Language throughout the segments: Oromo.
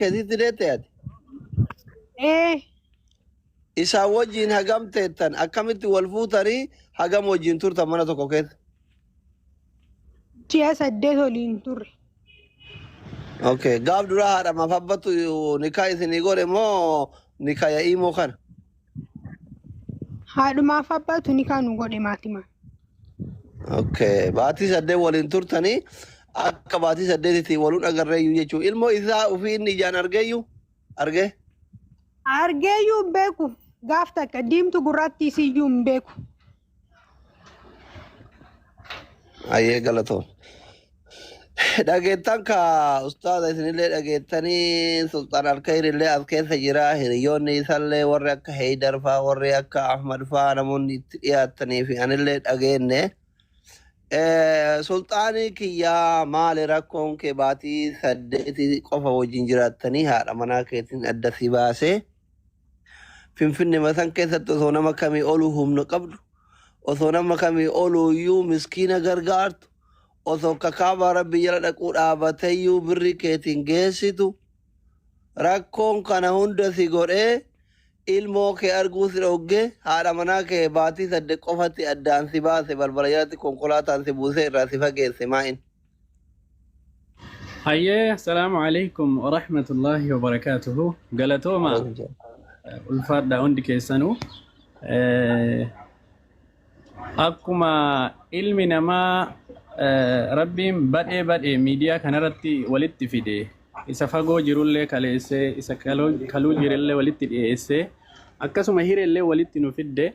keetitti deette ati? Ee. Isaan wajjin hagam teettan? Akkamitti wal fuutanii hagam wajjin turtan mana tokko keessa? Ji'a 8 waliin turre. Okay. Gaaf duraa haadha maaf abbatu nikaa isinii godhe moo nikaa yaa'ii moo kana? Haadhumaaf abbaatu nikaa nu godhe maatimaan. Okay. Baatii 8 waliin turtanii akka baatii saddeetitti waluun agarreeyyuu jechuudha. Ilmoo isaa ofii inni ijaan argeeyyuu argee? Argeeyyuu hin beeku. Gaaf takka diimtu gurraattii isiyyuu hin beeku. Ayyee galatoom. Dhageettan ka ustaaza isinillee dhageettanii Sulxaan Alkayir illee as keessa jira. Hiriyoonni isallee warri akka Heydar faa warri akka Ahmad faa namoonni itti dhiyaattanii fi anillee dhageenne. Sulxaanii kiyyaa maali rakkoon kee baatii saddeeti qofa wajjin jiraattanii haadha manaa keetiin adda si baasee Finfinnema san keessatti osoo nama kamii oluu humna qabdu, osoo nama kamii oluuyyuu miskiina gargaartu, osoo akka kaabaa rabbii jala dhaquu dhaabateyyuu birrii keetiin geessitu, rakkoon kana hunda si godhee ilmoo kee arguu si dhogge, haadha manaa kee baatii 8 qofatti addaan si baase balbala jalatti konkolaataan si buusee irraa si fageesse maa'in? Hayyee, assalaamu alaikum wa rahmatullahi wa barakaatuhu. Galatooma ulfaadha hundi keessanuu. Akkuma ilmi namaa Rabbiin badhee badhee miidiyaa kanarratti walitti fide isa fagoo jirullee kaleessee isa kaluu jirullee walitti dhiyeessee akkasuma hireellee walitti nu fidde.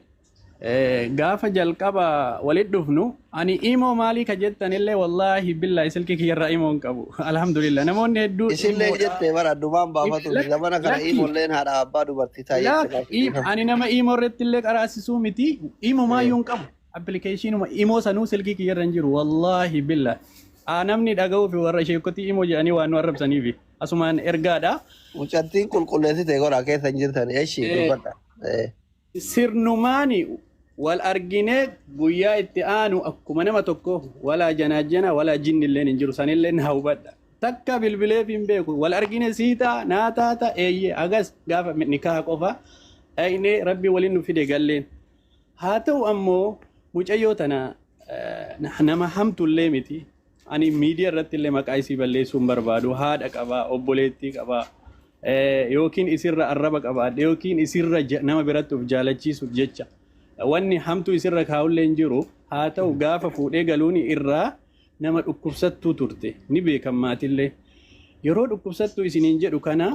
Gaafa jalqaba walit dhufnu ani imoo maalii ka jettanillee wallaahi billaahi silkii kiyyarraa imoo hin qabu alhamdulillah namoonni hedduu Isillee imoodha jette bara addumaan baafatu zamana kana lakki imolleen haadha abbaa dubartii taa jette lak baafatu. ani nama imoo irratti illee qaraasisuu miti imo maayyuu hin qabu appilikeeshinuma imoo sanuu silkii kiyyarra hin jiru wallaahi billaahi namni dhaga'uu fi warra sheekotii imoo jedhanii waan nu arrabsaniifi asumaan ergaadha. Mucattiin qulqulleessite godha keessa hin jirtan eshi dubbadha. Sirnumaani wal arginee guyyaa itti aanu akkuma nama tokko walaa janaajjana walaa jinnilleen hin jiru sanillee na hubadha. Takka bilbileef hin beeku wal argine sii ta'a naa taata eeyyee agas gaafa nikaha qofa dhaqnee rabbi waliin nu fide galleen. Haa ta'u ammoo mucayyoo tana nama hamtullee miti. Ani miidiyaa irratti illee maqaa isii balleessuu hin barbaadu. Haadha qaba, obboleettii qaba, yookiin isirra arraba qabaadhe yookiin isirra nama biratti of jaalachiisuuf jecha wanni hamtuu isirra kaa'ullee hin jiru. Haa ta'u gaafa fuudhee galuun irraa nama dhukkubsattuu turte ni beekan maatillee. Yeroo dhukkubsattuu isiniin jedhu kana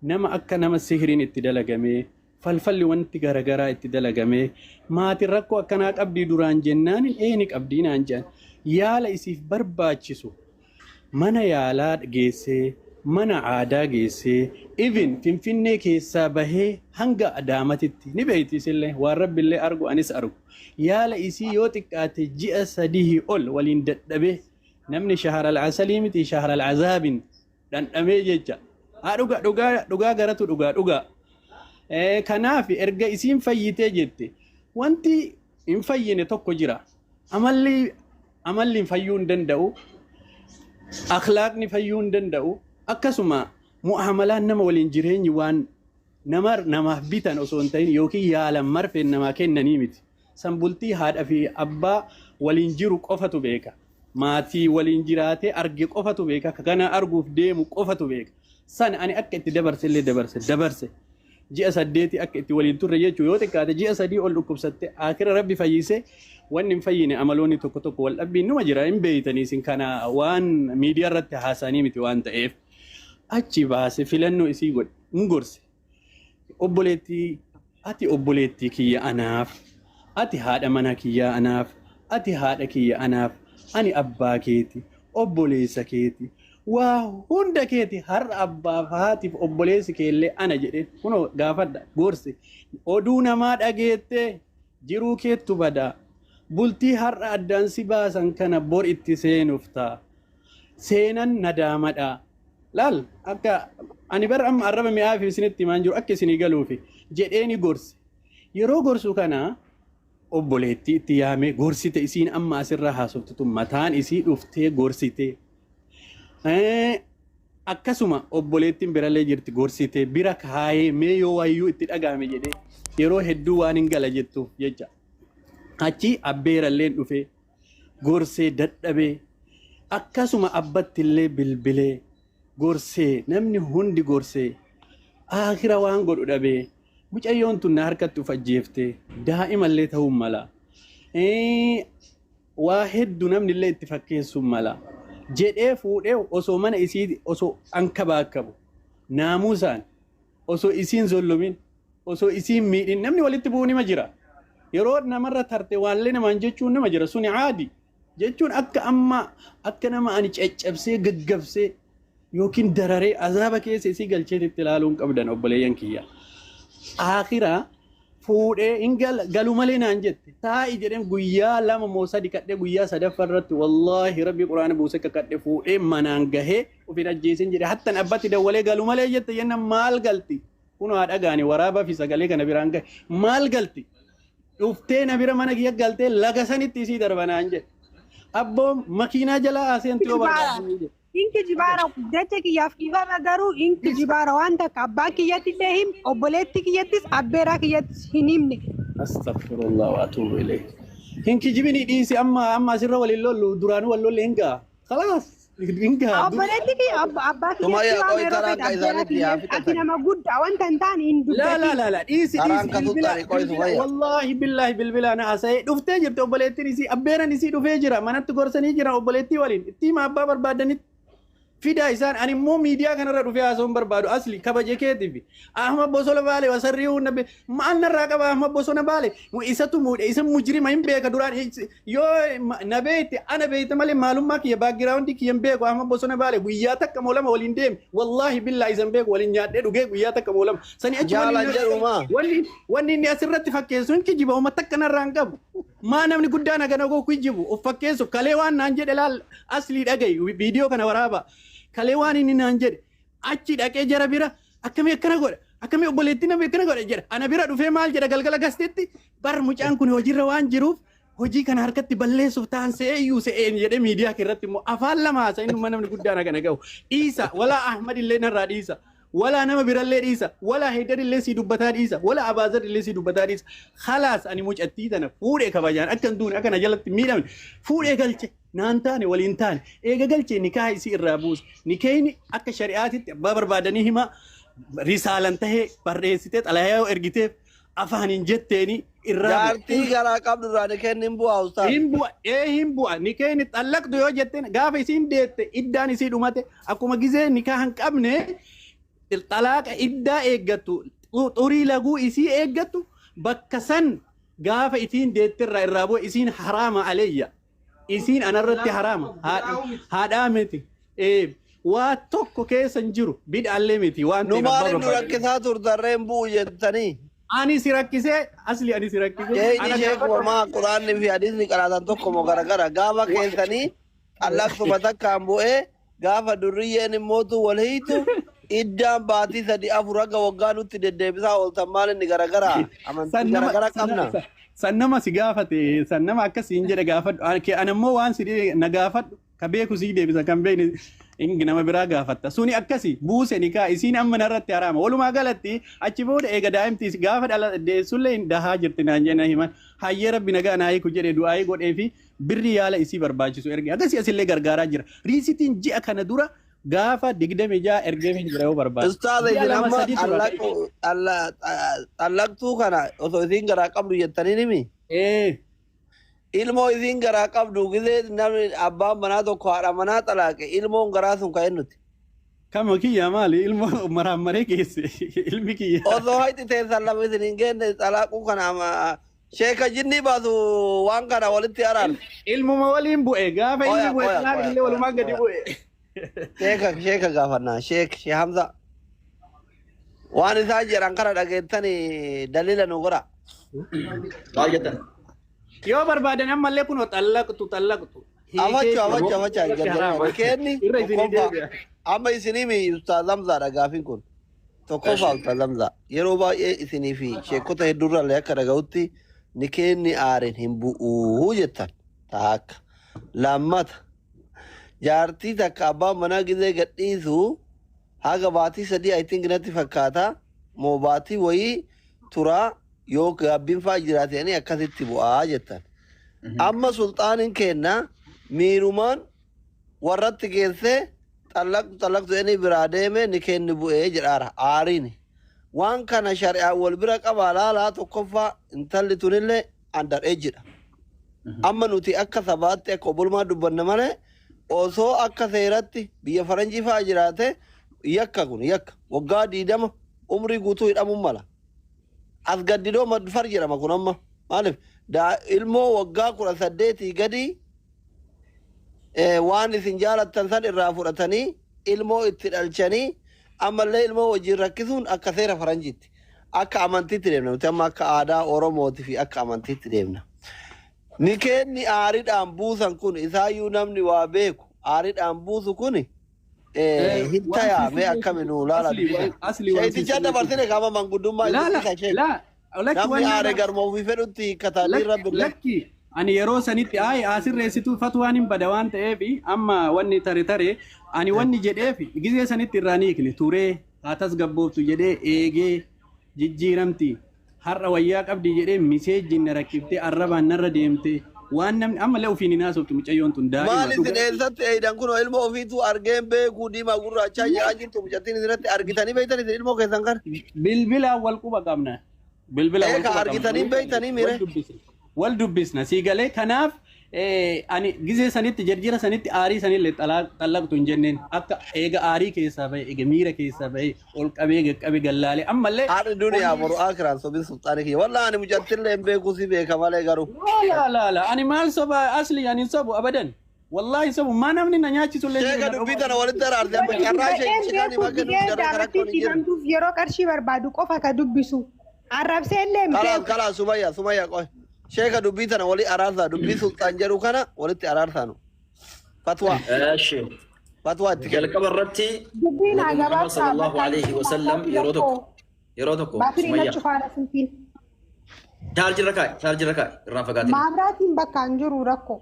nama akka nama sihiriin itti dalagamee falfalli wanti garagaraa itti dalagamee maatiin rakkoo akkanaa qabdii duraan jennaan ee ni qabdii naan jedhan yaala isiif barbaachisu mana yaalaa geessee mana aadaa geessee even finfinnee keessaa bahee hanga adaamatitti ni beekti isillee waan rabbillee argu anis argu yaala isii yoo xiqqaate ji'a sadihii ol waliin dadhabee namni shaharal asalii miti shaharal azaabin dhandhamee jecha. Haa dhugaa dhugaa dhugaa garatu dhugaa dhugaa. Kanaaf erga isiin fayyitee jette wanti hin fayyine tokko jira. Amalli amalli fayyuu hin danda'u. Akhlaaqni fayyuu hin danda'u. Akkasuma mu'amalaan nama waliin jireenyi waan nama namaaf bitan osoo hin ta'in yookiin yaalan marfeen namaa kennanii miti. San bultii haadha fi abbaa waliin jiru qofatu beeka. Maatii waliin jiraatee arge qofatu beeka. Ka kana arguuf deemu qofatu beeka. San ani akka itti dabarse illee dabarse dabarse. Ji'a saddeeti akka itti waliin turre jechuun yoo xiqqaate ji'a 3 ol dhukkubsatte akira rabbi fayyise wanni hin fayyine amaloonni tokko tokko wal dhabbiin numa jira hin beeytanii isin kana waan miidiyaa irratti haasa'anii miti waan ta'eef achi baase filannoo isii godhe hin gorse. Obboleettii ati obboleettii kiyya anaaf ati haadha mana kiyyaa anaaf ati haadha kiyya anaaf ani abbaa keeti obboleessa keeti waa hunda keeti har'a abbaaf haatiif obboleessi keellee ana jedhee kunoo gaafadha gorse oduu namaa dhageettee jiruu keettu badaa bultii har'a addaan si baasan kana bor itti seenuuf ta'a seenan nadaamadha Laal akka ani bar amma arraba mi'aa fi isinitti himaan jiru akka isinii galuufi jedhee ni gorse. Yeroo gorsu kana obboleettii itti yaamee gorsite isiin amma asirraa haasoftu tun mataan isii dhuftee gorsite. Akkasuma obboleettiin birallee jirti, gorsitee bira kaayee mee yoo waayyuu itti dhagahame jedhee yeroo hedduu waan hin gala jettuuf jecha. Achi abbeeralleen dhufee gorsee dadhabee, akkasuma abbattillee bilbilee gorsee, namni hundi gorsee, aakhira waan godhu dhabee, mucayyoon tun na harkatti uf ajjeeftee daa'imallee ta'uu mala. Waa hedduu namni illee itti fakkeessuu mala jedhee fuudhee osoo mana isii osoo ankabaakkabu naamusaan, osoo isiin zollomin, osoo isiin miidhin, namni walitti bu'uu nima jira. Yeroo namarra tarte waallee namaan jechuun nama jira, suni caadi jechuun akka amma akka nama ani caccabsee gaggabsee yookiin dararee azaaba keessa isii galcheetitti ilaaluu hin qabdan, obboleeyyan kiyya. Akhiraa fuudhee hin galu malee naan jette. Taa'i jedheen, guyyaa 2 moo 3 kadhee, guyyaa sadaffaa irratti wallaahi rabbi quraana buusee kakadhe, fuudhee manaan gahee of hin ajjeesin jedhe. Hattan abbatti dawwalee galu malee jette jenna, maal galti? Kun haa dhagaani, waraabaa fi sagalee kana biraan gahe. Maal galti? Dhuftee na bira mana kiyya galtee laga sanitti isii darba naan jedhe. Abboo makiinaa jalaa aseentu yoo barbaadde jedhe. Inki jibaara, jecha kiyyaaf dhiifama, garuu inki jibaara waan takka abbaa kiyyatti illee him, obboleetti kiyyattis, abbeeraa kiyyattis hin himne. Astaghfirullah wa atuubu ilayh. Hin kijibini, dhiisi. Amma amma asirra waliin lollu, duraanuu wal lolle, hin ga'a. Khalaas, hin ga'a. Obboleetti kiyya abbaa kiyyatti Sumayyaa, waan qoy yeroo taraan fedhe ka abbeeraa isaanitti haa kiyyatti ati fixatan. nama guddaa wanta hin taane hin La la dubbatin. la la, dhiisi. Taraan Dhiisi ka bilbila tuttani qoy bilbila Sumayyaa. Wallaahi billaahi bilbila na haasa'ee dhuftee jirti obboleettiin isii, abbeeran isii dhufee jira, manatti gorsanii jira obboleettii waliin. Itti hima, abbaa barbaadanitti fidaa isaan. Ani immoo miidiyaa kanarra dhufee haasa'uun barbaadu, asli kabaje keetiif. Ahmad Bosona Baale wasarrii hunna maal narraa qaba? Ahmad Bosona Baale isatu muudhe, isa mujrima hin beeka duraan. Yoo na beekte, ana beekte malee maalummaa kiyya, background kiyya hin beeku. Ahmad Bosona Baale guyyaa takka moo lama waliin deeme, wallaahi billaa isan beeku. Waliin nyaadhee dhugee guyyaa takka moo lama sani achi Jaalan waliin jedhumaa. Wanni inni asirratti fakkeessu hin kijiba, uummata takka narraa hin qabu. Maa namni guddaan hagana koo kijibu of fakkeessuuf? Kalee waan naan jedhe laal, aslii dhagayi, viidiyoo kana waraaba. Kalee waan inni naan jedhe, achi dhaqee jara bira akkamii akkana godha, akkamii obboleettii namni akkana godha jedha. Ana bira dhufee maal jedha? Galgala gasteetti bar mucaan kun hojiirra waan jiruuf hojii kana harkatti balleessuuf ta'an se'ee iyyuu se'een jedhee miidiyaa irratti immoo afaan lama haasa. Inni namni guddaan hagana gahu dhiisa, walaa Ahmad illee narraa dhiisa, walaa nama birallee dhiisa, walaa Haydar illee sii dubbataa dhiisa, walaa Abaazar illee sii dubbataa dhiisa. Khalaas, ani mucattii tana fuudhee kabajaan akka hin duune, akka na jalatti miidhamne fuudhee galche. Naan taane, waliin taane. Eega galchee nikaa isii irraa buuse. Nikeeyni akka shari'aatitti abbaa barbaadanii himaa, risaalan tahee barreessitee xalayaa yoo ergiteef afaaniin jetteeni irraa bu'a. Jaartii garaa qabdu irraa ni kennin bu'aa, ustaaz? Hin bu'a, ee, hin bu'a. Nikeen xallaqtu yoo jetteen, gaafa isiin deette iddaan isii dhumate. Akkuma gizee nikaa hin qabne xalaaqa iddaa eeggattu, xurii laguu isii eeggattu, bakka san gaafa isiin deetterraa irraa bu'a. Isiin haraama aleeyya. Isiin anarratti haraama. Haadhaa miti. Ee, waa tokko keessa hin jiru. Bid'aallee miti waan Nu ta'eef abbaa maaliif nu barbaade. rakkisaa turtarreen bu'u jettanii? Ani si rakkisee, asli ani si rakkisee? Sheeyni Ana sheekuma gaafadhu. maa quraanni fi hadiisni qaraatan tokko moo garagara? Gaafa keessanii xallaqtuma takkaan bu'ee, gaafa durriyyeen immootu wal hiitu iddaan baatii 3 4 haga waggaa nutti deddeebisaa ooltan, maal inni garagara? Amantii San nama garagara qabna. San nama si gaafate, san nama akkasiin jedhe gaafadhu. Ani ammoo waan si na gaafadhu ka beeku sii deebisa, kan beekne inni nama biraa gaafatta. Suni akkasi buuse nikaa, isiin amma narratti haraama. Walumaa galatti achi booda eega daa'imti gaafa dhala deessullee hin dahaa jirti naan jenna himan. Hayyee, rabbi nagaa naa hiiku jedhe, du'aayii godhee fi birri yaala isii barbaachisu erge. Akkasii asillee gargaaraa jira. Riisitiin ji'a kana dura gaafa 26 ergee hin jira yoo barbaade. Ustaaza, Ji'a isin 2 amma 3 tura. Xallaqtuu kana osoo isiin garaa qabdu jettanii nimi? Ee. Ilmoo isiin garaa qabdu gisee namni abbaan manaa tokko haadha manaa xalaaqe, ilmoon garaa sun kan eenyuti? Kama kiyya maali? Ilmo maraammaree geesse ilmi kiyya. Osoo hayti teessan lama isin hin geenne xalaaquu kana ama sheeka jinnii baasu waan kana walitti araarse. Ilmuma waliin bu'e gaafa inni Qoya bu'e qoya xalaaq qoya illee qoya walumaan gadi qoya. bu'e. Sheeka gaafannaa, sheek Shee Hamza. Waan isaan jedhan kana dhageettanii dalila nu godha. Maal jettan? Yoo barbaadan ammallee kunoo xallaqtu xallaqtu. Afachu afachu afacha hin jarjarina. Kenni Irra isinii tokkoffaa deebi'a. amma isinii mi Ustaaz Hamzaadha gaafiin kun. Tokkoffaa, Ustaaz Hamzaa, yeroo baay'ee isinii fi sheekota hedduurraallee akka dhaga'utti nikeenni aariin hin bu'uu jettan. Takka. Lammata, jaartii takka abbaan manaa gizee gadhiisu Haga baatii 3 I think natti fakkaata moo baatii wayii turaa yoo gaabbiin faa jiraate jedhanii akkasitti bu'aa jettan. Amma sulxaaniin keenna miirumaan warratti geessee xallaqtu xallaqtu jedhanii biraa deeme ni kenni bu'ee jedhaara aariin. Waan kana shari'aan wal bira qabaa laalaa tokkoffaa intalli tunillee under age dha. Amma nuti akka sabaatti akka obbolummaa dubbanna malee osoo akka seeratti biyya faranjii fa'aa jiraate yakka kun yakka waggaa 20 umrii guutuu hidhamuun mala. As gaddidoo madfar jedhama kun amma maaliif ilmoo waggaa 18 gadi waan isin jaalattan san irraa fudhatanii ilmoo itti dhalchanii ammallee ilmoo wajjin rakkisuun akka seera faranjiitti. Akka amantiitti deemna nuti amma akka aadaa Oromootii fi akka amantiitti deemna. Nikeenni aariidhaan buusan kun isaayyuu namni waa beeku aariidhaan buusu kun hin tayaa mee akkami nuu laala dubbisa. Asli waan Sheeticha dabarsine qaama manguddummaa Laala isa sheek. laa lakki Namni waan aare garma ofii fedhutti hiikkataa rabbi. Lakki ani yeroo sanitti ay asirreessitu fatwaan hin bada waan ta'eef amma wanni tare tare ani wanni jedheef gizee sanitti irraa ni hiikne turee haa tasgabbooftu jedhee eegee jijjiiramti har'a wayyaa qabdi jedhee miseejjiin na rakkiftee arrabaan narra deemte waan namni ammallee ofiin hin haasoftu mucayyoon tun daa'ima Maal isin dhuga. eessatti eeydan kun ilmoo ofiitu argeen beekuu diimaa gurraachaa jedhaa jirtu mucattiin isinatti argitanii beektan isin ilmoo keessan kana. Bilbilaan wal quba qabna. Bilbilaan wal Eeka quba qabna. argitanii beektanii mire. Wal dubbisna. Wal dubbisna. Sii galee kanaaf ani gizee sanitti jarjira sanitti aarii sanillee xallaqtu hin jenneen akka eega aarii keessaa bahe eega miira keessaa bahe ol qabee qaqqabe gallaalee ammallee. Haadhi duniyaa boru akiraan sobin sulxaanii kiyya. Wallaa ani mucattillee hin beekuu si beeka malee garuu. Laa laa laa ani maal soba asli ani hin sobu abadan. Wallaahi sobu maa namni na nyaachisullee Sheeka jiru na dubbii dhoowwa. tana walitti araarse amma carraa Dubbadheen sheekaan beeku himaa kennu gidee jarra karakkoon jaalattii hin jiru. himamtuuf yeroo qarshii barbaadu qofa ka dubbisu. Arrabsee illee hin Kalaas beeku. kalaas Sumayya Sumayya qoy. Sheeka dubbii tana walii araarsaa dubbii sulxaan jedhu kana walitti araarsaa nu. Fatwaa Eshi. fatwaa itti kennu. Jalqaba irratti Dubbiin haa Nabi Muhammad gabaabsaa sallallahu bakka alaihi wasallam yeroo tokko yeroo tokko baatirii na Sumayya cufaadha silkiin. chaarjirra kaa'i chaarjirra kaa'i irraan fagaatin. Maabraatiin bakka hin jiru rakkoo.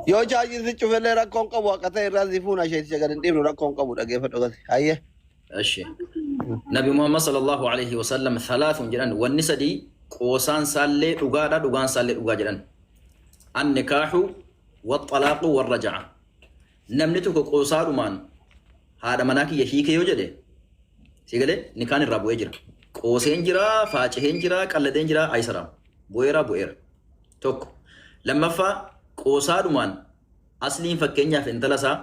Yoo chaarjiin si cufellee rakkoon qabu akka ta'e irraa si fuuna isheeticha gad hin dhiibnu rakkoon qabu dhageeffadhu gasi. Hayyee. Eshi. Nabi Muhammad sallallahu alaihi wasallam thalathun jedhan wanni sadii qoosaan isaallee dhugaadha dhugaan isaallee dhugaa jedhan. An-nikaahu wat-talaaqu war-raja'a. Namni tokko qoosaadhumaan haadha manaa kiyya hiike yoo jedhe si galee nikaan irraa bu'ee jira. Qooseen jira, faaceheen jira, qalladeen jira, ayisaraam. Bu'eera bu'eera. Tokko. Lammaffaa qoosaadhumaan asliin fakkeenyaaf intala isaa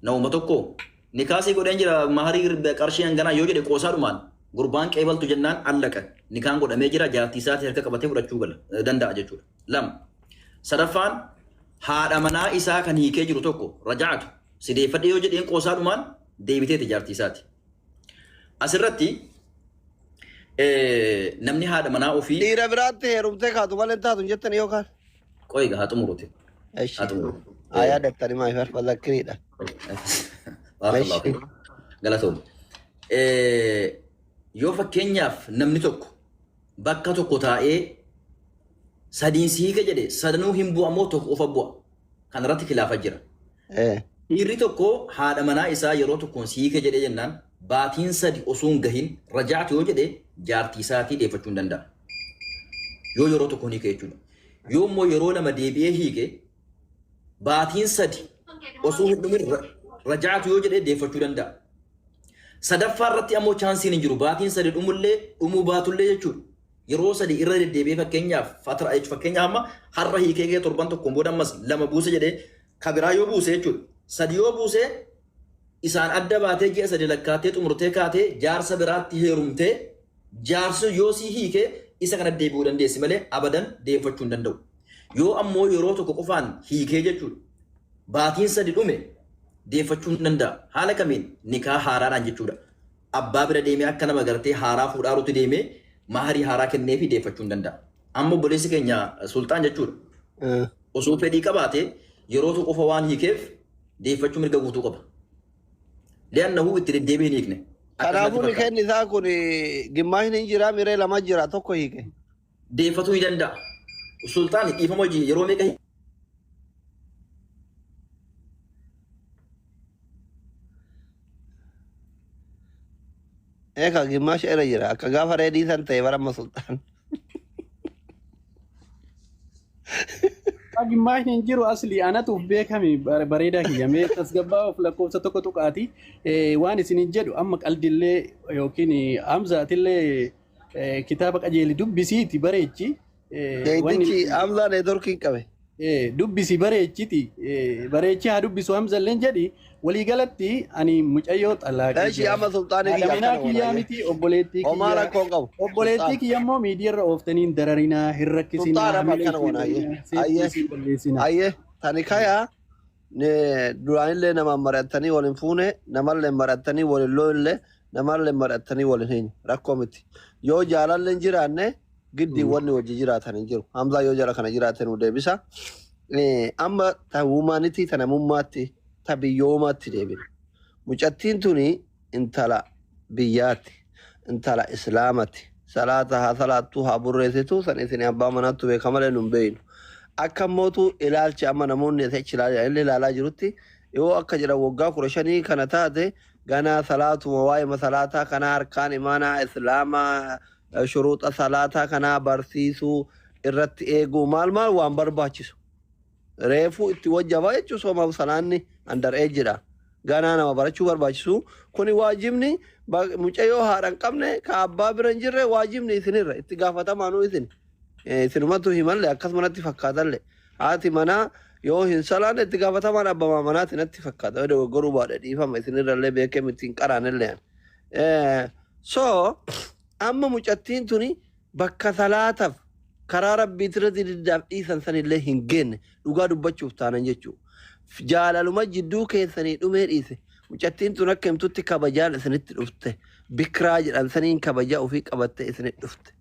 namuma tokko nikaasii godheen jira maharii qarshii hanganaa yoo jedhe qoosaadhumaan gurbaan qeebaltu jennaan allaqa nikaan godhamee jira jaartii isaatii harka qabatee fudhachuu gala danda'a jechuudha. Lama. Sadaffaan haadha manaa isaa kan hiikee jiru tokko raja'atu sideeffadhe yoo jedheen qoosaadhumaan deebiteeti jaartii isaati. Asirratti namni haadha manaa ofii Dhiira biraatti heerumtee kaatu malee taatu hin jettani yookaan. qoy haa xumuruti. Eshi. Haa xumuru. Ayaa daftari maa ifar fazakkiriidha. Barakallahu fiik. Galatoom. Yoo fakkeenyaaf namni tokko bakka tokko taa'ee sadiin si hiike jedhe sadanuu hin bu'a moo tokko qofa bu'a? Kanarratti kilaafa jira. Dhiirri tokko haadha manaa isaa yeroo tokkoon si hiike jedhee jennaan baatiin sadi osoo hin gahin rajaatu yoo jedhe jaartii isaatii deeffachuu hin danda'a. Yoo yeroo tokkoon hiike jechuudha. Yoo immoo yeroo lama deebi'ee hiike baatiin sadi osoo hin dhumin rajaatu yoo jedhe deeffachuu danda'a. Sadaffaa irratti ammoo chaansiin hin jiru. Baatiin sadi dhumullee dhumuu baatullee jechuudha. Yeroo sadi irra deddeebi'ee fakkeenyaaf fatara jechuudha. Fakkeenyaaf amma har'a hiikee kee torban tokkoon booda ammas lama buuse jedhee kabiraa yoo buuse jechuudha. Sadi yoo buuse isaan adda baatee ji'a sadi lakkaattee xumurtee kaatee jaarsa biraatti heerumtee jaarsi yoo si hiike isa kana deebi'uu dandeessi malee abadan deeffachuu hin danda'u. Yoo ammoo yeroo tokko qofaan hiikee jechuudha. Baatiin sadi dhume deeffachuu hin danda'a. Haala kamiin nikaa haaraadhaan jechuudha. Abbaa bira deemee akka nama gartee haaraa fuudhaarutti deemee maharii haaraa kennee fi deeffachuu hin danda'a. Amma obboleessi keenya sulxaan jechuudha. Osoo fedhii qabaate yeroo tokko qofa waan hiikeef deeffachuu mirga guutuu qaba. Li'annahu itti deddeebi'ee hin hiikne. Kanaafuu nikeenni isaa kun gimmaashni hin jira miree lama jira tokko hiike. Deeffatuu ni danda'a. Sulxaan dhiifama hojii yeroo meeqa Eeka gimmaasha irra jira. Akka gaafa reedii san ta'e bara amma sultaan. Gimmaashni hin jiru asli anatu beekame bareedaa kiyya mee tasgabbaa of lakkoofsa tokko tuqaati waan isin hin jedhu amma qaldillee yookiin Hamzaatillee kitaaba qajeeli dubbisiiti bareechi. Jeetichi Hamzaa neetworkii hin qabe. Dubbisi bareechiti bareechi haa dubbisu Hamzalleen jedhi waliigalatti ani mucayyoo xalaaqee Eshi amma sultaanii kiyya Haadha manaa akkana kiyyaa godha. miti obboleettii Homaa kiyyaa rakkoo hin qabu. obboleettii kiyya immoo miidiyaarra ooftanii hin dararinaa hin rakkisinaa Sultaan amma hamilee akkana isii godha. Ayyee. balleessinaa Ayyee. seetii isii balleessinaa. Ayyee. Tani kayaa duraanillee namaan mari'attanii waliin fuune namallee mari'attanii waliin loolle namallee mari'attanii waliin hin rakkoo miti. Yoo jaalallee hin jiraanne giddii wanni wajji jiraatan hin jiru. Hamzaa yoo jara kana jiraate nu deebisa. Amma ta humanity ta namummaatti ta biyyoomaatti deebina. Mucattiin tuni intala biyyaatti, intala islaamatti. Salaata haa salaattuu haa burreessitu san isin abbaa manaattu beeka malee nun beeynu. Akka mootu ilaalchi amma namoonni achi ilaalaa ilaalaa jirutti yoo akka jedhan waggaa 15 kana taate ganaa salaatuma waa'ee salaataa kanaa harkaan imaanaa islaamaa shuruuxa salaataa kanaa barsiisuu irratti eeguu maal maal waan barbaachisu. Reefuu itti wajjabaa jechuun soomaaf salaanni under age jedha. Ganaa nama barachuu barbaachisu. Kuni waajibni mucayyoo haadha hin qabne ka abbaa bira hin jirre waajibni isinirra itti gaafatamanuu isin. Isinumatu himalle akkasumanatti fakkaatalle. Haati manaa yoo hin salaanne itti gaafatamaan abbaa manaati natti fakkaata. Yoo dogoggoruu baadhe dhiifama isinirrallee beekee miti hin qaraanillee. So amma mucattiin tuni bakka salaataaf karaa rabbiitirratti diddaaf dhiisan sanillee hin geenne dhugaa dubbachuuf taanan jechuudha. Jaalaluma jidduu keessanii dhumee dhiise. Mucattiin tun akka himtutti kabajaan isinitti dhufte. Bikiraa jedhan saniin kabajaa ofii qabattee isinitti dhufte.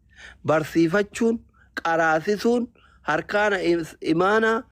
Barsiifachuun, qaraasisuun, harkaana imaanaa.